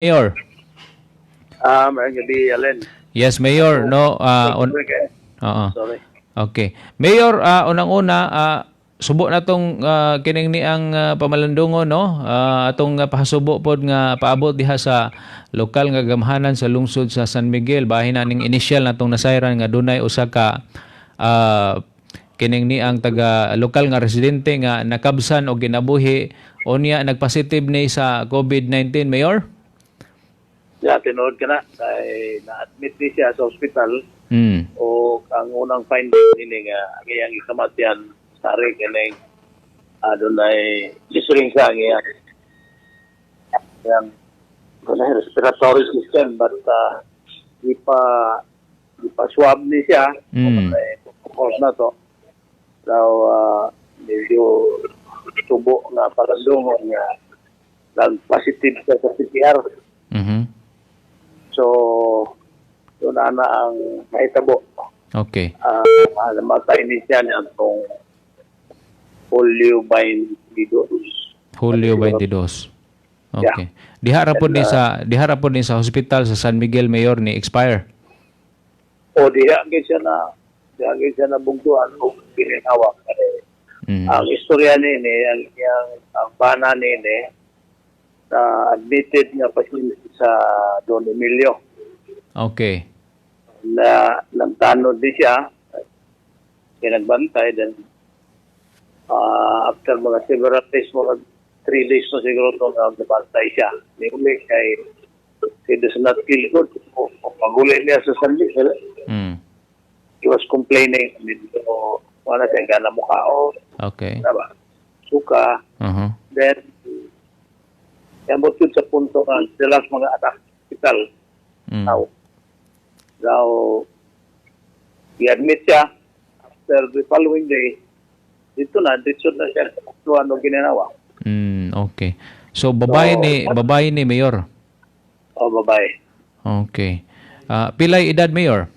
Mayor. Ah, maayong gabii, Allen. Yes, Mayor, no, on, oo. Sorry. Okay. Mayor, unang-una, subo na tong kining ni ang pamalandungon, no? Atong pahasubo pod nga paabot diha sa lokal nga gamhanan sa lungsod sa San Miguel, bahin na ning initial natong nasayran nga dunay usa ka kining ni ang taga lokal nga residente nga nakabsan og ginabuhi unya nagpositive ni sa COVID-19, Mayor. Yeah, tinuod ka na. Kay na-admit ni siya sa hospital o ang unang finding nini nga ang iyang gikamatian sari kining dunay lisuring sa ang iyang dunay respiratory system, but gipa swab ni siya. Of course na to daw, medyo tubo nga palandungon nga nag positive siya sa PCR. So, doon na na ang nahitabo. Namatay ni siya niya itong Hulyo 22. Hulyo 22. Okay. Diha ra pod ni sa hospital sa San Miguel, Mayor, ni expire. O diha gyud siya na bugtuan o giningawa. Eh, ang istorya nini, ang iyang ang bana nini na admitted nga pasyente sa Don Emilio. Na nagtanod di siya, kinagbantay, then after mga several days, mga 3 days na siguro ito nga nabantay siya. Ni uli kay he does not feel good. O pag-uli niya sa San Miguel, he was complaining, medyo wala siya gana mukhaon, diba? Suka. Then, yabot yun sa punto nga sila mga anak hospital. Now, i-admit siya after the following day, dito na siya sa ano ginanawa. Okay. So babae ni, Mayor. O babae. Okay. Pilay edad, Mayor?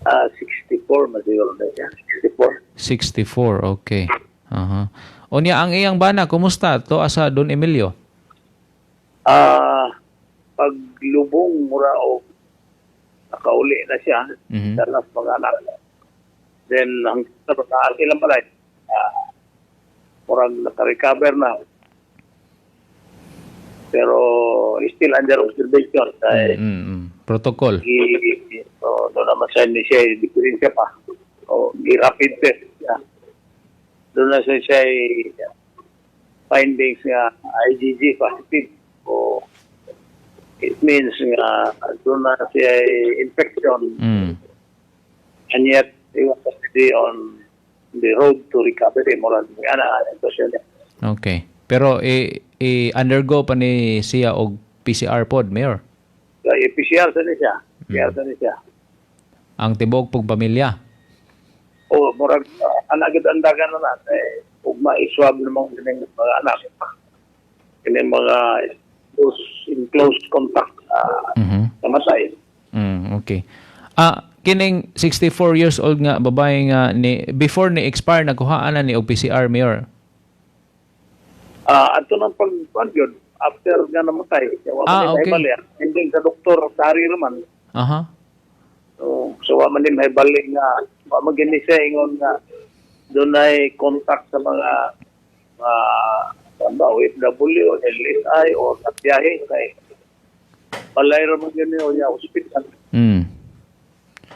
Ah, 64 masiguro na siya. 64. 64. Okay. Aha. Unya ang iyang bana kumusta to asa Don Emilio? Paglubong mura o nakauli na siya sa las mga anak. Then, ang sa ilang balay, murag naka-recover na. Pero still under observation. Kay, Protocol. So, doon naman siya ni siya, diferensya pa. O, gi-rapid test siya. Doon na siya findings nga IgG positive. O, it means nga doon na siya infection and yet he was already on the road to recovery. Murag, ana, ito siya niya. Okay. Pero i-undergo pa ni siya og PCR pod, Mayor? So, i-PCR sa ni siya. PCR sa ni siya. Ang tibuok pong pamilya. O, murag, anak gid ang dagan na na. Eh, ug ma-swab namang kining mga anak. Kining mga close, in close contact namatay. Okay. Kining 64 years old nga babae nga ni before ni expire, nakuhaan na ni og PCR, Mayor? Ato nang pag kuan yun, after nga namatay, wa man ni mahibali. Ending sa doktor sari naman. So wa man ni mahibali nga wa man gini siya ingon nga dunay contact sa mga ba, OFW, LSI o sa biyahe kay balay ra man gini o ya hospital.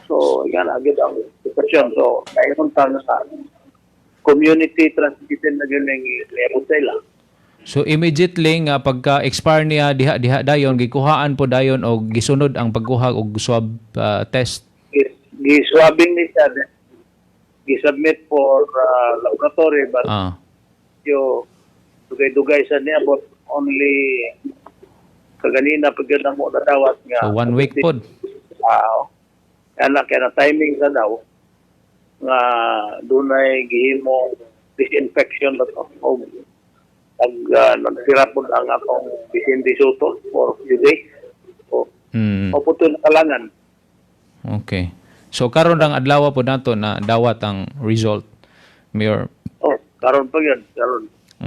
So, yan agad ang sitwasyon. So, kaya ta sa community transmitted na yun ang level sila. So immediately nga pagka expire niya diha diha dayon gikuhaan po dayon og gisunod ang pagkuha og swab test? Gi-swabbing ni siya, gi-submit for laboratory, but yo dugay-dugay sa niya, but only kaganina pag yun ang mo nadawat nga. So one week pod. Ah, kaya kaya na timing sa daw nga dunay gihimo disinfection ba to o nagsira pod ang akong Vicente Soto for few days. O, o po na kalangan. Okay. So karon ang adlaw po nato na dawat ang result, Mayor? Oh, karon pa yun, karon.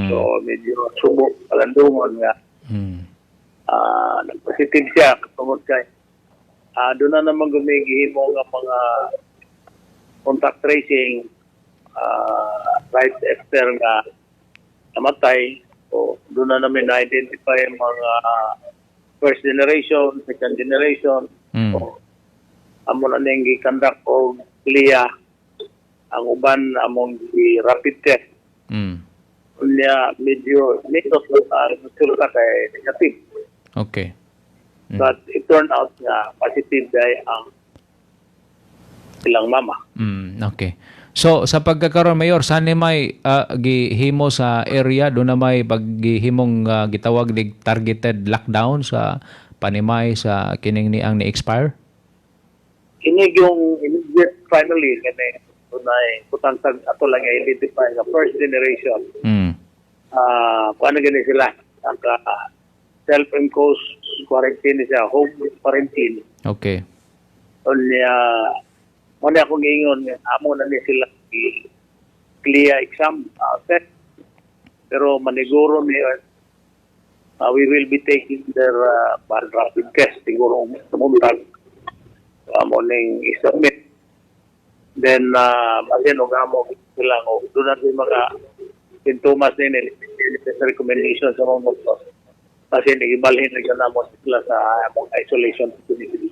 So medyo subo kalandungon nga. Nag-positive siya tungod kay doon na naman gumigihimo nga mga contact tracing right after nga namatay. So doon na namin na-identify ang mga first generation, second generation. So, amo na ning gi-conduct og CLIA. Ang uban among gi-rapid test. Unya medyo nindot ang resulta kay negative. But it turned out nga positive diay ang ilang mama. Okay. So sa pagkakaroon, Mayor, saan ni may gihimo sa area do na may paggihimong gitawag nig targeted lockdown sa panimay sa kining ni ang ni-expire? Ini yung immediate family kani dunay kutang tag ato lang i-identify nga first generation. Kuan na gani sila, naka self-imposed quarantine siya, home quarantine. Unya mo na akong giingon nga amo na ni sila i CLIA exam test. Pero maniguro ni we will be taking their rapid test siguro sumuntag. So, amo ning i-submit. Then basin og amo sila og doon na mga sintomas nini sa recommendation sa mga doktor. Kasi ibalhin na gyud namo sila sa among isolation facility.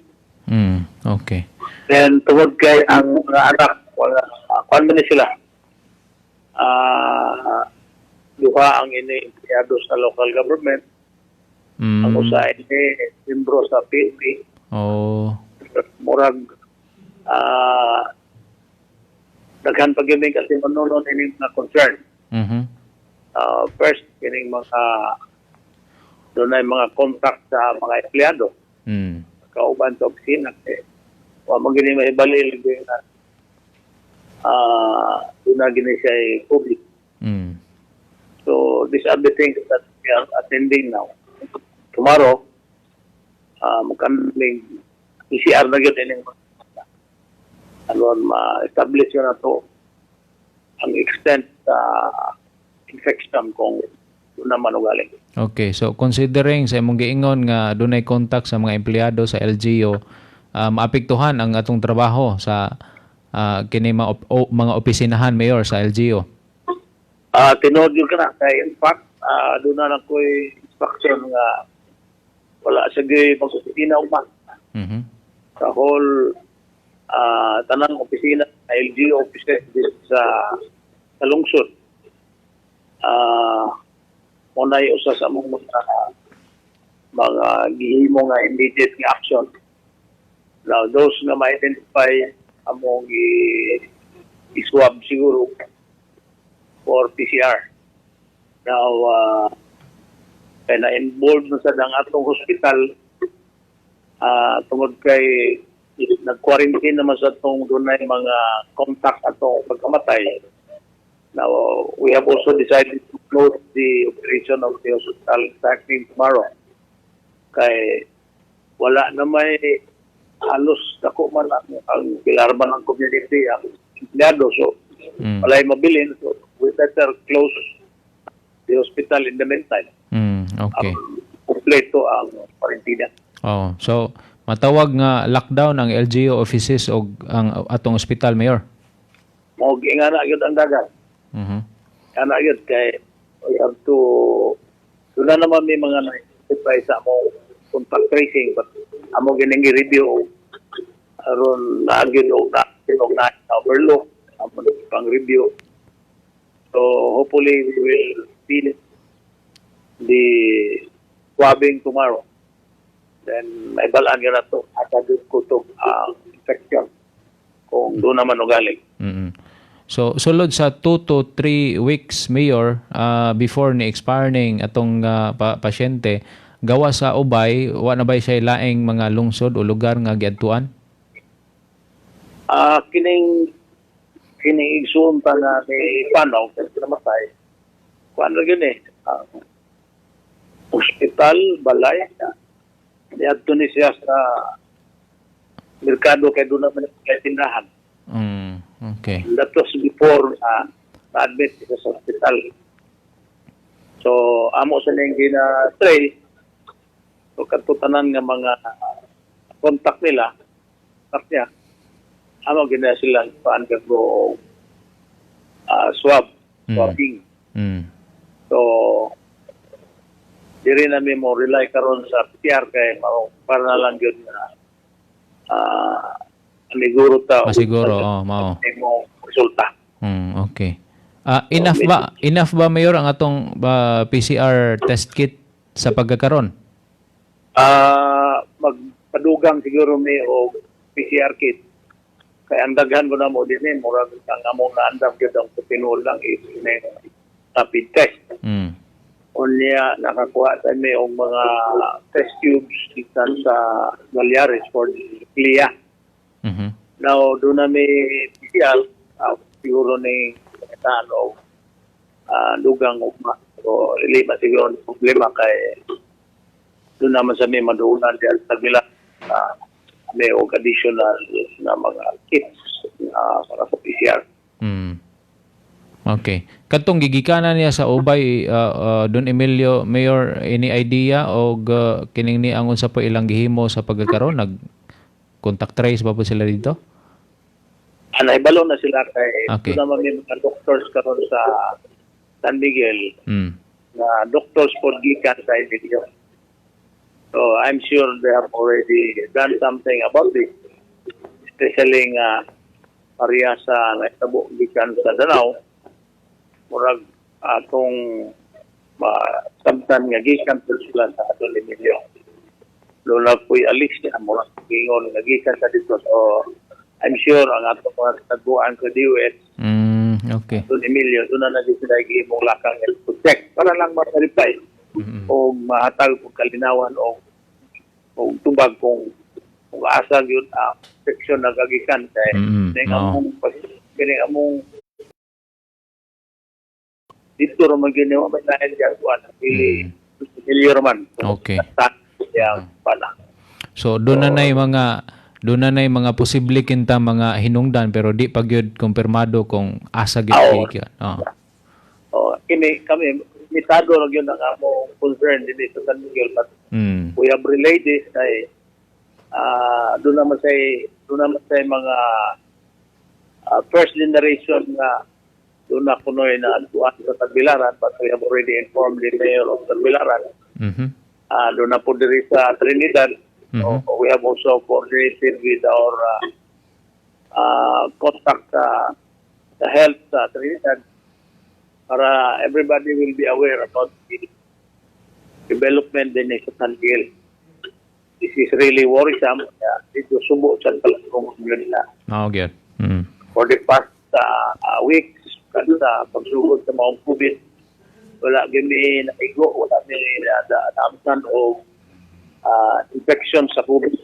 Then tungod kay ang mga anak, wala kuan man ni sila. Duha ang ini empleyado sa local government, ang usa ini membro sa PNP. Murag daghan pa gyud kasi manunon ini mga concern. First kining mga dunay mga contact sa mga empleyado kauban sa opisina eh, wa man gini mahibalil na doon na gini siya public. So these are the things that we are attending now. Tomorrow, mukaming PCR na gyud ining aron ma-establish yun na to ang extent sa infection kung doon na manugaling. Okay, so considering sa imong giingon nga dunay contact sa mga empleyado sa LGU, maapektuhan ang atong trabaho sa kini mga, mga opisinahan, Mayor, sa LGU. Tinuod yun ka na. Kaya in fact, doon na lang ko'y instruction nga wala sa gyud mag-opisina ugma. Sa whole tanang opisina, LGU offices dito sa lungsod. Unay usa sa among mga gihimo nga immediate nga action. Now, those nga ma-identify among i-swab siguro for PCR. Now, kaya na-involved na sa ang atong hospital tungod kay nag-quarantine naman sa atong dunay mga contact atong pagkamatay. Now, we have also decided to close the operation of the hospital starting tomorrow. Kay wala na may halos dako man ang gilarba ng community ang empleyado. So, walay mabilin. So, we better close the hospital in the meantime. Ang kompleto ang quarantine. Oh, so matawag nga lockdown ang LGU offices og ang atong ospital, Mayor. Mao ingana gyud ang dagan. Ana gyud kay we have to doon na naman may mga na-identify sa among contact tracing, but amo gining review aron naa gyud og na og na overlook, amo na pang review. So hopefully we will finish the swabbing tomorrow, then may balaan na to asa gyud kutob ang infection kung doon naman ugaling. So sulod sa 2 to 3 weeks, Mayor, before ni expire ning atong pasyente, gawa sa Ubay, wa na ba siya laing mga lungsod o lugar nga giadtuan? Kining igsuon pa na ni Panaw kasi namatay. Kuan ra gyud eh. Ang ospital, balay. Niadto ni siya sa merkado kay doon naman kay tindahan. That was before na-admit siya sa hospital. So, amo sa nang gina-trace. So kadto tanan nga mga contact nila, contact niya, amo gina sila pa-undergo swab, swabbing. So diri na mi mo rely karon sa PCR kay mao para na lang gyud nga maniguro ta. Masiguro, oh, mao. Mo resulta. Okay. Enough ba, Mayor, ang atong PCR test kit sa pagkakaron? Magpadugang siguro mi og PCR kit. Kay ang daghan ko na mo din eh, murag ang among naandam gyud ang tinuod lang is ini rapid test. Unya nakakuha sa mi og mga test tubes gikan sa Gallares for the CLIA. Now, doon na may PCR, siguro ni kakitaan o dugang ugma. So, dili ba siguro ni problema kay doon naman sa may maduunan diyan sa kabila may og additional na mga kits na para sa PCR. Okay. Katong gigikanan niya sa Ubay, Don Emilio, Mayor, any idea og kining ni ang unsa po ilang gihimo sa pagkakaron, nag contact trace ba po sila dito? Nahibalo na sila kay doon naman may mga doctors karon sa San Miguel na doctors po gikan sa Emilio. So I'm sure they have already done something about this. Especially nga pareha sa nahitabo gikan sa Danao, murag atong masabtan nga gikan po sila sa Don Emilio. Lola po'y alis niya, murag gingon nga gikan sa dito. So I'm sure ang atong mga kataguan sa DOH, Don Emilio, doon na na sila gihimong lakang to check para lang ma-verify o mahatag og kalinawan o o tubag kung asa gyud ang seksyon nagagikan kay ning among kini among dito ra man gyud may lain diyan kuan dili Emilio raman. Ya pala. So doon na nay mga posible kinta mga hinungdan pero di pa gyud kumpirmado kung asa gyud gikan. Oh. Oh, kini kami limitado ra gyud ang among concern dinhi sa San Miguel, but we have relayed this kay doon naman sa mga first generation nga doon na kunoy na tuan sa Tagbilaran, but we have already informed the mayor of Tagbilaran. Doon na po diri sa Trinidad. So, we have also coordinated with our contact sa health sa Trinidad para everybody will be aware about the development din sa San Miguel. This is really worrisome. Yeah, dito subo sa kung nila. Mao gyud. For the past weeks, kada sa pagsugod sa mga COVID, wala gimi naigo, wala mi naamtan o infection sa COVID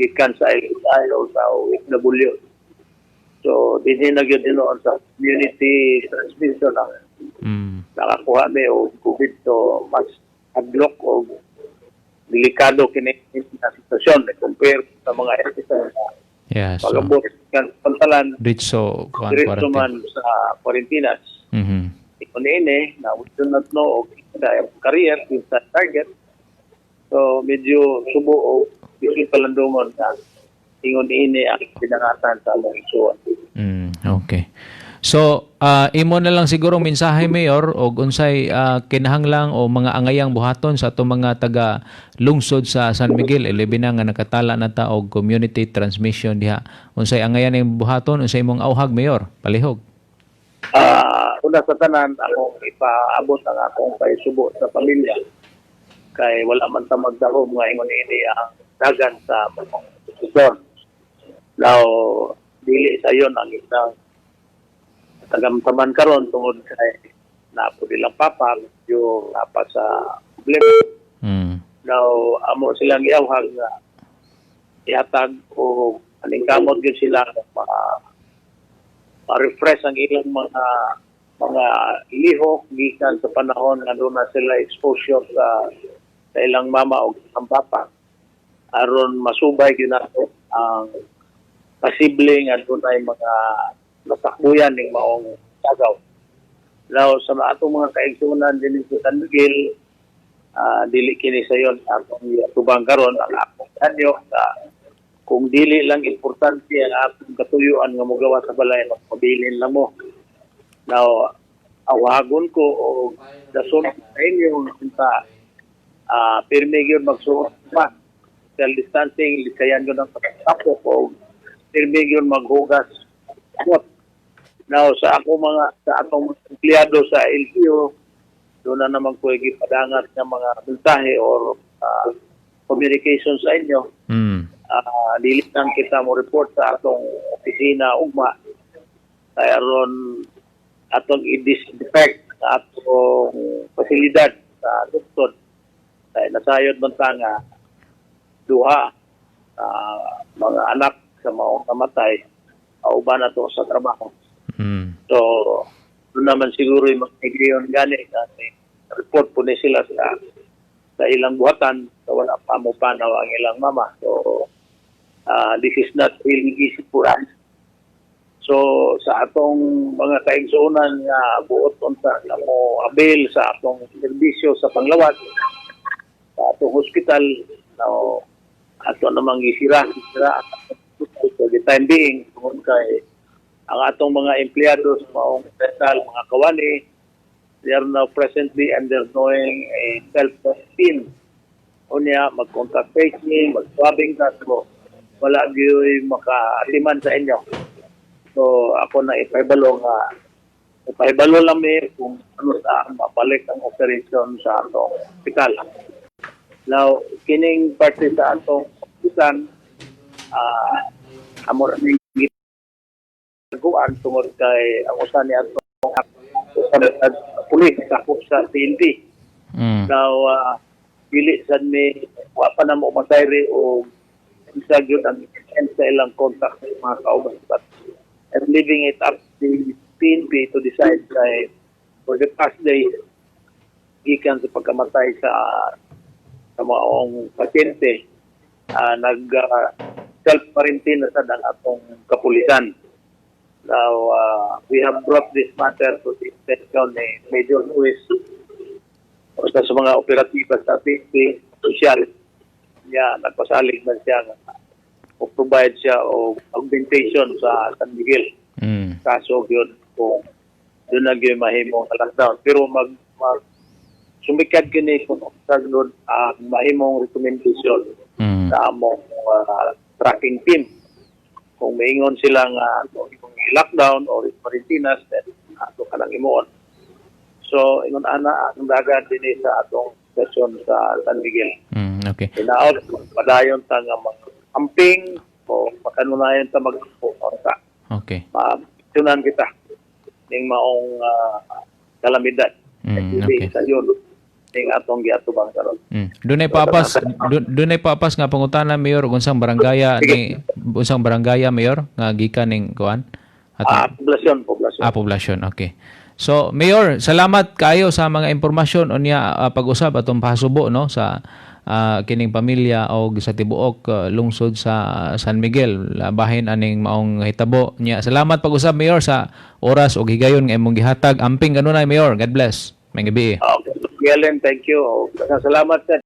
gikan sa LSI o sa OFW. So, dinhi na gyud noon sa community transmission ang nakakuha mi og COVID, so mas hadlok o delikado kini na sitwasyon eh, compare sa mga LSI na Yeah, so pag-abot kan pantalan diretso kuan diretso quarantine. Man sa quarantinas. Iko ini na we do not know og carrier sa target. So medyo subo o bisig palandungon na ingon ini ang pinangatan sa among isuan. Okay. So, imo na lang siguro mensahe, Mayor, og unsay kinahanglang o mga angayang buhaton sa atong mga taga lungsod sa San Miguel, ilabi na nga nakatala na ta og community transmission diha. Unsay angayan ning buhaton, unsay imong auhag, Mayor? Palihog. Una sa tanan, akong ipaabot ang akong paisubo sa pamilya kay wala man ta magdahom nga ingon ini ang dagan sa mga institusyon. Now, dili sayon ang isang tagamtaman karon tungod kay napo nilang papa, medyo napa sa problema. Now, amo silang iawhag nga ihatag o aningkamot gyud sila ma ma-refresh ang ilang mga lihok gikan sa panahon nga doon na sila exposure sa ilang mama o ilang papa aron masubay gyud nato ang posible nga dunay mga nasakbuyan ning maong tagaw. Now, sa atong mga kaigsunan din sa San Miguel, Dili kini sayon atong tubang karon. Ang akong anyo nga kung dili lang importante ang atong katuyuan nga mogawas sa balay, magpabilin lang mo. Now, awagon ko o dason sa inyo nga pirmi gyud magsuot pa, social distancing, likayan gyud ang pagtapok o pirmi gyud maghugas kamot. Now, sa atong mga empleyado sa LGU, doon na naman ko ipadangat ng mga mensahe or communication sa inyo. Dili lang kita mo report sa atong opisina ugma kay aron atong i-disinfect sa atong pasilidad sa lungsod. Kay nasayod man ta nga duha mga anak sa maong namatay kauban na to sa trabaho. So, doon naman siguro yung mga gani kasi report po ni sila sa ilang buhatan sa wala pa mo panaw ang ilang mama. So, this is not really easy for us. So, sa atong mga kaigsuonan nga buot unta nga mo avail sa atong serbisyo sa panglawas sa atong hospital, no, ato namang gisira, gisira ang atong hospital for the time being tungod kay ang atong mga empleyado sa maong hospital, mga kawani, they are now presently undergoing a self-quarantine. Unya, mag-contact tracing, mag-swabbing test mo, wala gyud makaatiman sa inyo. So, ako na ipahibalo nga, ipahibalo lang mi kung ano sa mabalik ang operation sa atong hospital. Now, kining parte sa atong hospital, amo ra ning gitaguan tungod kay ang usa ni atong usa sa pulis sakop sa PNP. Now, dili sad mi, wa pa na mo masayri o isa gyud ang extent sa ilang contact sa mga kauban. But I'm leaving it up to the PNP to decide kay for the past days, gikan sa pagkamatay sa maong pasyente, nag self-quarantine na sad ang atong kapulisan. Now, we have brought this matter to the attention ni Major Luis, usa sa mga operatiba sa PNP, official niya, nagpasalig man siya nga o provide siya og augmentation sa San Miguel. Kaso yun kung doon na gyud mahimong lockdown. Pero mag sumikad kini kung sa doon ang mahimong recommendation sa among tracking team. Kung maingon sila nga kung i-lockdown or i-quarantinas, then ato ka lang imuon. So, ingon ana ang dagan dinhi sa atong session sa San Miguel. Hinaot, padayon ta nga mga amping o makanunayon ta mag-ampo ta. Ma-tunan kita ning maong kalamidad. Hindi sa yun ning atong giatubang karon. Dunay papas nga pangutana, Mayor, kung unsang barangaya ni unsang barangaya, Mayor, nga gikan ning kuan? Poblasyon, poblasyon. Ah, poblasyon. Okay. So, Mayor, salamat kayo sa mga impormasyon unya pag-usab atong pahasubo, no, sa kining pamilya og sa tibuok lungsod sa San Miguel bahin aning maong hitabo nya. Salamat pag-usab, Mayor, sa oras og higayon nga imong gihatag. Amping kanunay, Mayor. God bless. Maayong gabii. Okay. Galen, thank you. Salamat, sir.